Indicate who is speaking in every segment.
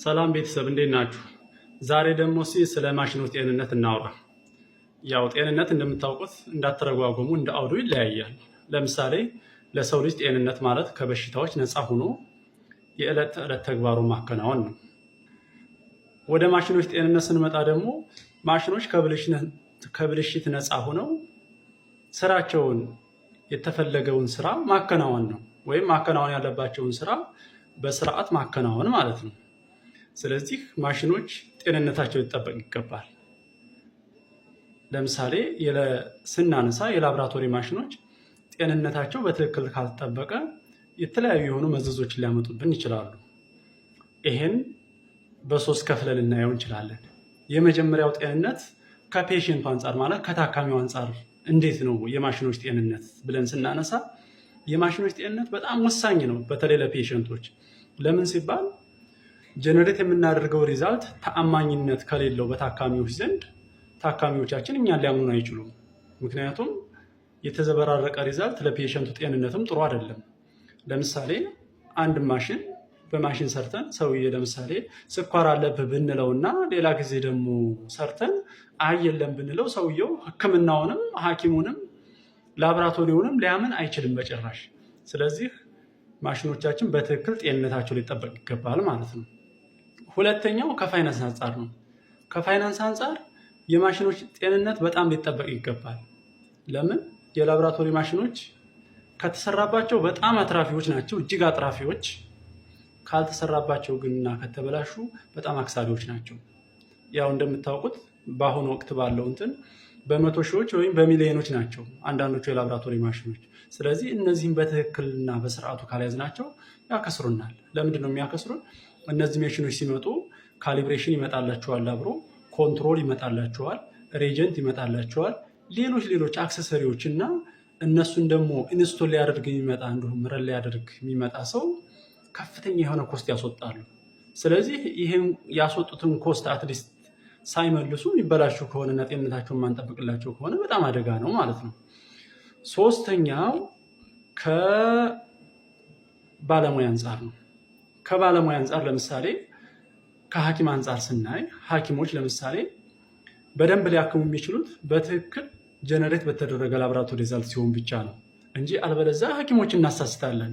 Speaker 1: ሰላም ቤተሰብ፣ እንዴት ናችሁ? ዛሬ ደግሞ እስኪ ስለ ማሽኖች ጤንነት እናውራ። ያው ጤንነት እንደምታውቁት እንዳተረጓጎሙ እንደ አውዱ ይለያያል። ለምሳሌ ለሰው ልጅ ጤንነት ማለት ከበሽታዎች ነፃ ሆኖ የዕለት ተዕለት ተግባሩን ማከናወን ነው። ወደ ማሽኖች ጤንነት ስንመጣ ደግሞ ማሽኖች ከብልሽት ነፃ ሆነው ስራቸውን፣ የተፈለገውን ስራ ማከናወን ነው፣ ወይም ማከናወን ያለባቸውን ስራ በስርዓት ማከናወን ማለት ነው። ስለዚህ ማሽኖች ጤንነታቸው ሊጠበቅ ይገባል። ለምሳሌ ስናነሳ የላብራቶሪ ማሽኖች ጤንነታቸው በትክክል ካልተጠበቀ የተለያዩ የሆኑ መዘዞችን ሊያመጡብን ይችላሉ። ይሄን በሶስት ከፍለን ልናየው እንችላለን። የመጀመሪያው ጤንነት ከ patient ኡ አንጻር፣ ማለት ከታካሚው አንጻር እንዴት ነው የማሽኖች ጤንነት ብለን ስናነሳ የማሽኖች ጤንነት በጣም ወሳኝ ነው፣ በተለይ ለ patient ኦች። ለምን ሲባል generate የምናደርገው result ተአማኝነት ከሌለው በታካሚዎች ዘንድ ታካሚዎቻችን እኛን ሊያምኑን አይችሉም። ምክንያቱም የተዘበራረቀ result ለ patient ኡ ጤንነትም ጥሩ አይደለም። ለምሳሌ አንድ ማሽን በማሽን ሰርተን ሰውዬ ለምሳሌ ስኳር አለብህ ብንለው እና ሌላ ጊዜ ደግሞ ሰርተን አይ የለም ብንለው ሰውየው ሕክምናውንም ሐኪሙንም ላብራቶሪውንም ሊያምን አይችልም በጭራሽ። ስለዚህ ማሽኖቻችን በትክክል ጤንነታቸው ሊጠበቅ ይገባል ማለት ነው። ሁለተኛው ከፋይናንስ አንጻር ነው። ከፋይናንስ አንጻር የማሽኖች ጤንነት በጣም ሊጠበቅ ይገባል። ለምን? የላብራቶሪ ማሽኖች ከተሰራባቸው በጣም አትራፊዎች ናቸው፣ እጅግ አትራፊዎች። ካልተሰራባቸው ግንና ከተበላሹ በጣም አክሳሪዎች ናቸው። ያው እንደምታውቁት በአሁኑ ወቅት ባለው እንትን በመቶ ሺዎች ወይም በሚሊዮኖች ናቸው አንዳንዶቹ የላብራቶሪ ማሽኖች። ስለዚህ እነዚህም በትክክልና በስርዓቱ ካልያዝናቸው ያከስሩናል። ለምንድን ነው የሚያከስሩን? እነዚህ ማሽኖች ሲመጡ calibration ይመጣላቸዋል፣ አብሮ control ይመጣላቸዋል፣ reagent ይመጣላቸዋል፣ ሌሎች ሌሎች accessory ዎች እና እነሱን ደግሞ install ሊያደርግ የሚመጣ እንዲሁም run ሊያደርግ የሚመጣ ሰው ከፍተኛ የሆነ cost ያስወጣሉ። ስለዚህ ይህን ያስወጡትን cost at least ሳይመልሱ የሚበላሹ ከሆነና ጤንነታቸውን ማንጠብቅላቸው ከሆነ በጣም አደጋ ነው ማለት ነው። ሶስተኛው ከባለሙያ አንጻር ነው። ከባለሙያ አንጻር ለምሳሌ ከሐኪም አንጻር ስናይ ሐኪሞች ለምሳሌ በደንብ ሊያክሙ የሚችሉት በትክክል generate በተደረገ ላብራቶሪ result ሲሆን ብቻ ነው እንጂ አለበለዛ ሐኪሞች እናሳስታለን።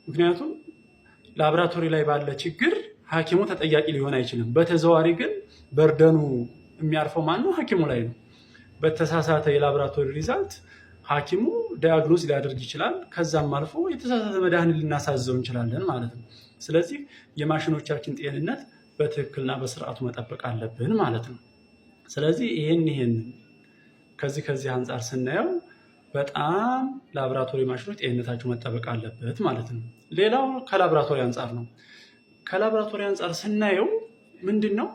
Speaker 1: ምክንያቱም ላብራቶሪ ላይ ባለ ችግር ሐኪሙ ተጠያቂ ሊሆን አይችልም። በተዘዋዋሪ ግን burden ኡ የሚያርፈው ማን ነው? ሐኪሙ ላይ ነው። በተሳሳተ የላብራቶሪ result ሐኪሙ diagnose ሊያደርግ ይችላል። ከዛም አልፎ የተሳሳተ መድኃኒት ልናሳዘው እንችላለን ማለት ነው። ስለዚህ የማሽኖቻችን ጤንነት በትክክልና በስርዓቱ መጠበቅ አለብን ማለት ነው። ስለዚህ ይህን ይህን ከዚህ ከዚህ አንጻር ስናየው በጣም ላብራቶሪ ማሽኖች ጤንነታቸው መጠበቅ አለበት ማለት ነው። ሌላው ከላብራቶሪ አንጻር ነው። ከላብራቶሪ አንጻር ስናየው ምንድን ነው፣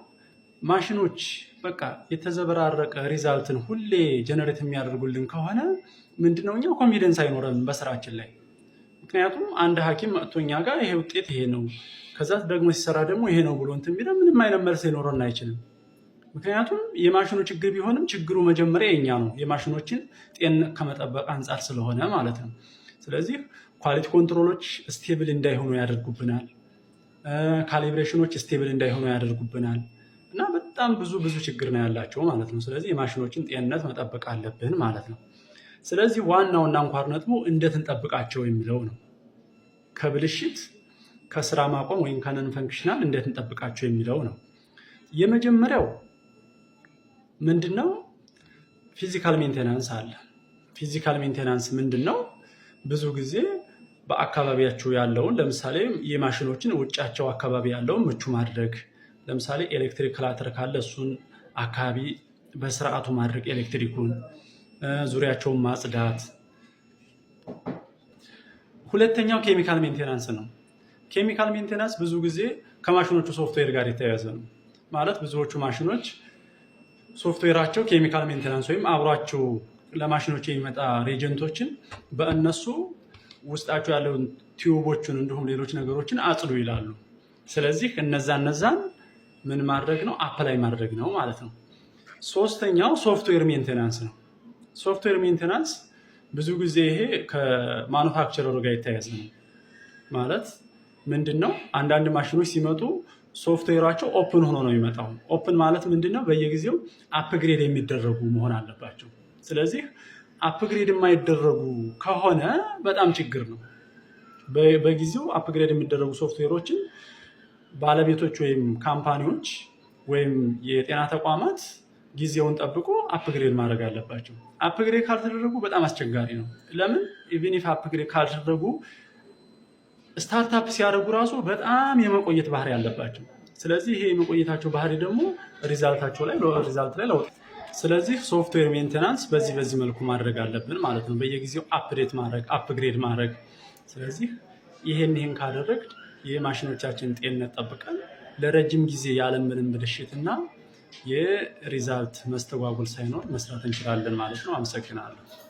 Speaker 1: ማሽኖች በቃ የተዘበራረቀ result ን ሁሌ generate የሚያደርጉልን ከሆነ ምንድነው፣ እኛ confidence አይኖረንም በስራችን ላይ። ምክንያቱም አንድ ሐኪም መጥቶ እኛ ጋር ይሄ ውጤት ይሄ ነው፣ ከዛ ደግሞ ሲሰራ ደግሞ ይሄ ነው ብሎ እንትን ቢለን ምንም አይነት መልስ ሊኖረን አይችልም። ምክንያቱም የማሽኑ ችግር ቢሆንም ችግሩ መጀመሪያ የኛ ነው፣ የማሽኖችን ጤንነት ከመጠበቅ አንጻር ስለሆነ ማለት ነው። ስለዚህ quality control ኦች stable እንዳይሆኑ ያደርጉብናል። Calibration ኦች stable እንዳይሆኑ ያደርጉብናል። እና በጣም ብዙ ብዙ ችግር ነው ያላቸው ማለት ነው። ስለዚህ የማሽኖችን ጤንነት መጠበቅ አለብን ማለት ነው። ስለዚህ ዋናውና አንኳር ነጥቡ እንዴት እንጠብቃቸው የሚለው ነው። ከብልሽት፣ ከስራ ማቆም ወይም ከ non functional እንዴት እንጠብቃቸው የሚለው ነው። የመጀመሪያው ምንድን ነው? Physical maintenance አለ። Physical maintenance ምንድን ነው? ብዙ ጊዜ በአካባቢያችሁ ያለውን፣ ለምሳሌ የማሽኖችን ውጫቸው አካባቢ ያለውን ምቹ ማድረግ፣ ለምሳሌ ኤሌክትሪክ clutter ካለ እሱን አካባቢ በስርዓቱ ማድረግ፣ ኤሌክትሪኩን ዙሪያቸውን ማጽዳት። ሁለተኛው chemical maintenance ነው። Chemical maintenance ብዙ ጊዜ ከማሽኖቹ ሶፍትዌር ጋር የተያያዘ ነው። ማለት ብዙዎቹ ማሽኖች ሶፍትዌራቸው chemical maintenance ወይም አብሯቸው ለማሽኖች የሚመጣ reagent ኦችን በእነሱ ውስጣቸው ያለውን tube ኦችን እንዲሁም ሌሎች ነገሮችን አጽዱ ይላሉ። ስለዚህ እነዛን ምን ማድረግ ነው? Apply ማድረግ ነው ማለት ነው። ሶስተኛው software maintenance ነው። Software maintenance ብዙ ጊዜ ይሄ ከ manufacturer ኡ ጋር የተያያዘ ነው። ማለት ምንድን ነው? አንዳንድ ማሽኖች ሲመጡ ሶፍትዌራቸው open ሆኖ ነው የሚመጣው። Open ማለት ምንድን ነው? በየጊዜው upgrade የሚደረጉ መሆን አለባቸው። ስለዚህ upgrade የማይደረጉ ከሆነ በጣም ችግር ነው። በጊዜው upgrade የሚደረጉ ሶፍትዌሮችን ባለቤቶች ወይም company ዎች ወይም የጤና ተቋማት ጊዜውን ጠብቆ upgrade ማድረግ አለባቸው። Upgrade ካልተደረጉ በጣም አስቸጋሪ ነው። ለምን? Even if upgrade ካልተደረጉ startup ሲያደርጉ ራሱ በጣም የመቆየት ባህሪ አለባቸው። ስለዚህ ይሄ የመቆየታቸው ባህሪ ደግሞ result ላይ ለውጥ። ስለዚህ software maintenance በዚህ መልኩ ማድረግ አለብን ማለት ነው። በየጊዜው update ማድረግ፣ upgrade ማድረግ። ስለዚህ ይሄን ካደረግን የማሽኖቻችን ጤንነት ጠብቀን ለረጅም ጊዜ ያለምንም ብልሽትና የ result መስተጓጎል ሳይኖር መስራት እንችላለን ማለት ነው። አመሰግናለሁ።